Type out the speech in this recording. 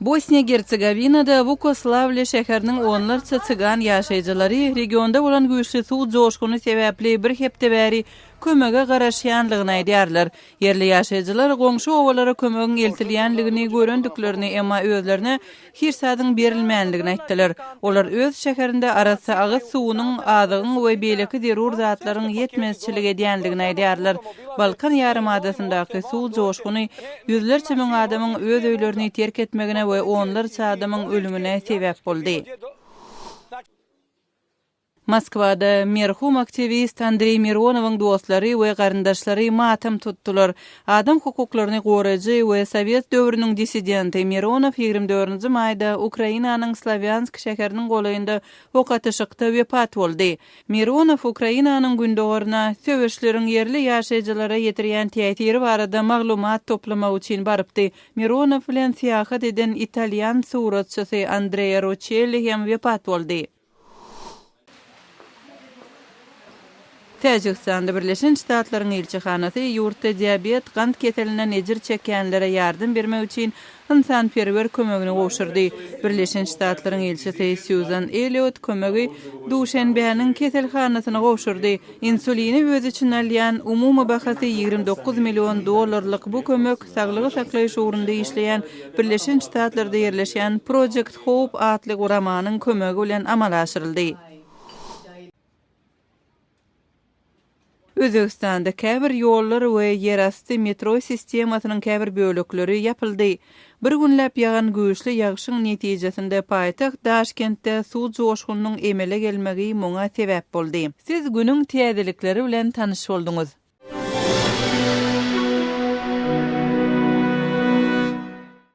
Bosniýa-Gersegowinada Wukoslawle şäheriniň onlarça cygan ýaşaýjylary regionda bolan güýçli suw joşguny sebäpli bir hepde bäri kömege garaşýanlygyny aýdýarlar. Ýerli ýaşaýjylar goňşy obalara kömegiň eltilýänligini görendiklerini, emma özlerine hiç zadyň berilmänligini aýtdylar. Olar öz şäherinde arassa agyz suwunyň, azygyň we beýleki zerur zatlaryň ýetmezçilik edýänligini aýdýarlar. Balkan ýarymadasyndaky suw joşguny ýüzlerçe müň adamyň öz öýlerini terk etmegine we onlarça adamyň ölümine sebäp boldy. Moskwada merhum aktiwist Andreý Mironowyň dostlary we garyndaşlary matam tutdular. Adam hukuklaryny goraýjy we sowet döwrüniň dissidenti Mironow 24 nji maýda Ukrainanyň Slawýansk şäheriniň golaýynda ok atyşykda wepat boldy. Mironow Ukrainanyň gündogaryna söweşleriň ýerli ýaşaýjylara ýetirýän täsiri barada maglumat toplamak üçin barypdy. Mironow bilen syýahat eden italýan suratçysy Andrea Roçelli hem wepat boldy. Täjigistanda Birleşen Ştatlaryň ilçihanasy ýurtda diabet, gant keselinden ejir çekýänlere ýardam bermek üçin ynsanperwer kömegini gowşurdy. Birleşen Ştatlaryň ilçisi Sýuzan Elliot kömegi Duşenbäniň keselhanasyna gowşurdy. Insulini öz içine alýan, umumy bahasy 29 million dollarlyk bu kömek saglygy saklaýyş ugrunda işleýän Birleşen Ştatlarda ýerleşýän Project Hope atly guramanyň kömegi bilen amala aşyryldy. Özbegistanda käbir ýollar we ýerasty metro sistemasynyň käbir bölekleri ýapyldy. Bir günläp ýagan güýçli ýagşyň netijesinde paýtagt Daşkentde suw joşgunynyň emele gelmegi muňa sebäp boldy. Siz günüň täzelikleri bilen tanyş bolduňyz.